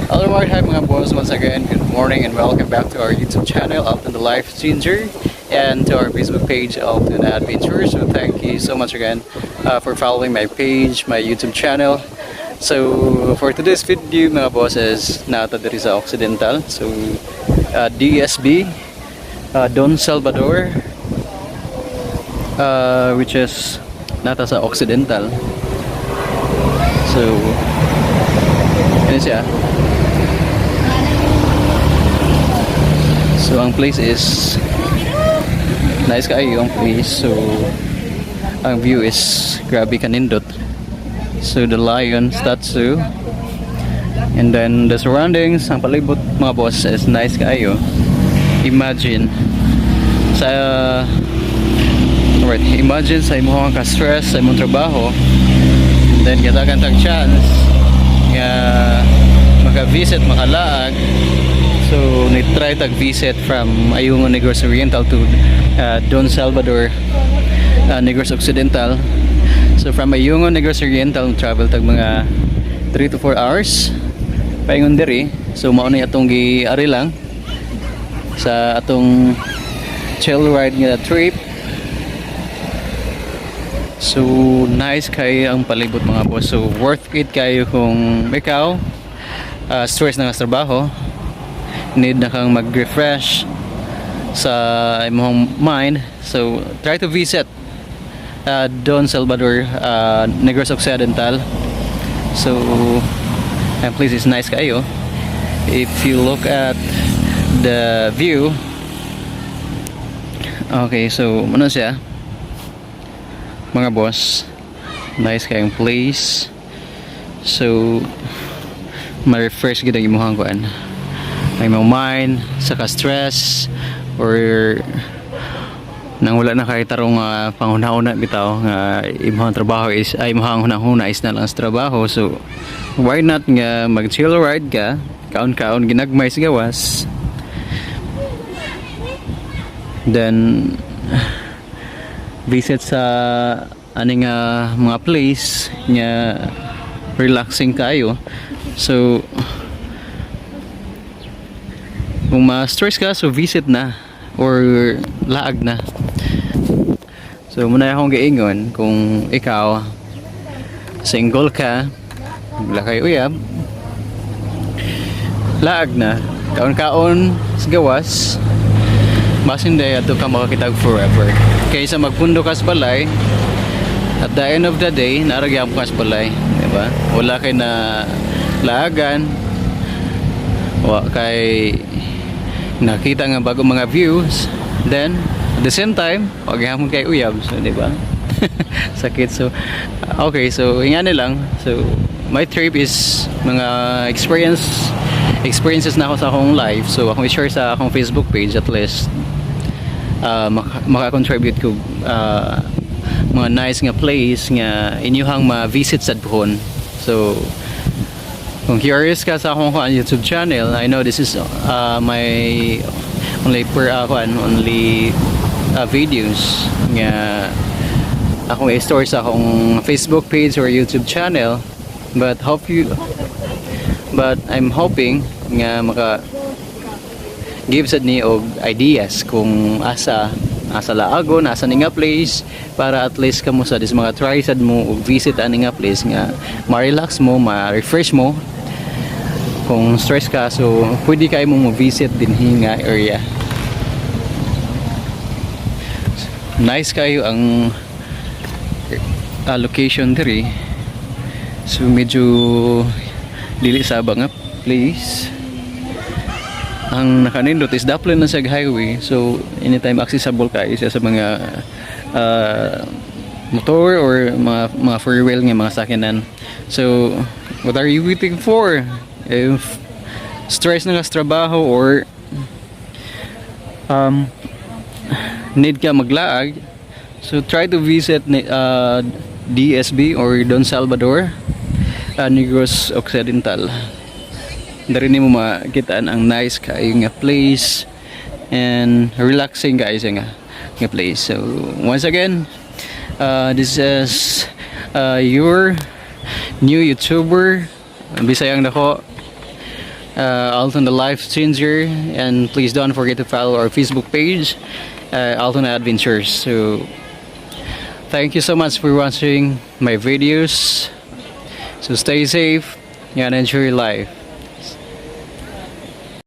Alright, hi mga boss. Once again, good morning and welcome back to our YouTube channel, Alton the Life Changer, and to our Facebook page, Alton Adventure. So thank you so much again for following my page, my YouTube channel. So for today's video, mga boss, is naa ta diri sa Occidental. So DSB, Don Salvador, which is naa ta sa Occidental. So, ano siya? So ang place is nice kaayo ang place. So ang view is grabe kanindot. So the lion statue and then the surroundings, ang palibot, mga boss, is nice kaayo. Imagine sa alright, imagine sa imong ka stress sa imong trabaho and then gatagan tag chance nga maka-visit, makalaag. So, ni-try tag visit from Ayungon, Negros Oriental to Don Salvador, Negros Occidental. So, from Ayungon, Negros Oriental, travel tag mga 3 to 4 hours paingon diri. So, mao na atong gi-ari lang sa atong chill ride nga trip. So, nice kayo ang palibot, mga boss. So, worth it kayo kung ikaw stress na nga sa trabaho, need na kang mag-refresh sa imong mind, so try to visit Don Salvador, Negros Occidental. So ang place is nice kayo if you look at the view. Okay, so ano siya, mga boss, nice kayong place. So ma-refresh gid ang imong kuan, ang imong mind sa ka-stress or nang wala na kay tarong panghuna-huna bitaw nga imong trabaho is ay imong hunahuna is na lang sa trabaho. So why not nga mag chill ride ka, kaon-kaon ginagmay sa gawas, then visit sa ani nga mga place nga relaxing kayo. So kung ma-stress ka, so visit na or laag na. So muna akong giingon, kung ikaw single ka, wala kay uyab, laag na, kaon-kaon sa gawas, basin day adto ka makakitag forever kaysa magpundo ka sa balay. At the end of the day, naa ra gyapon ka sa balay, di ba? Wala kay na laagan, wa kay nakita nga bago mga views, then at the same time wag gyapon kay uyab. So di ba, sakit? So okay, so ingani lang. So my trip is mga experiences na ako sa akong life, so akong i-share sa akong Facebook page, at least maka-contribute ko mga nice nga place nga inyuhang ma-visit sa puhon. So kung curious ka sa akong kuan, YouTube channel, I know this is my only per kuan, only videos nga akong i-store sa akong Facebook page or YouTube channel, but I'm hoping nga maka give sad ni og ideas kung asa asa laagon, asa ni nga place, para at least kamo sa dis mga try sad mo og visit ani nga place nga ma-relax mo, ma-refresh mo. Kung stress ka, so pwede kayo mo mo-visit dinhi nga area. Nice kayo ang location diri. So medyo dili saba nga place. Ang nakanindot is daplin na siya highway, so anytime accessible kayo siya sa mga motor or mga four wheel nga mga sakyanan. So what are you waiting for? If stress na ka sa trabaho or need ka maglaag, so try to visit DSB or Don Salvador, Negros Occidental. Dari nimo makitaan ang nice kaayo nga place and relaxing kaayo siya nga place. So once again, this is your new YouTuber, Bisayang dako. Alton the Life Changer, and please don't forget to follow our Facebook page, Alton Adventures. So thank you so much for watching my videos. So stay safe and enjoy your life.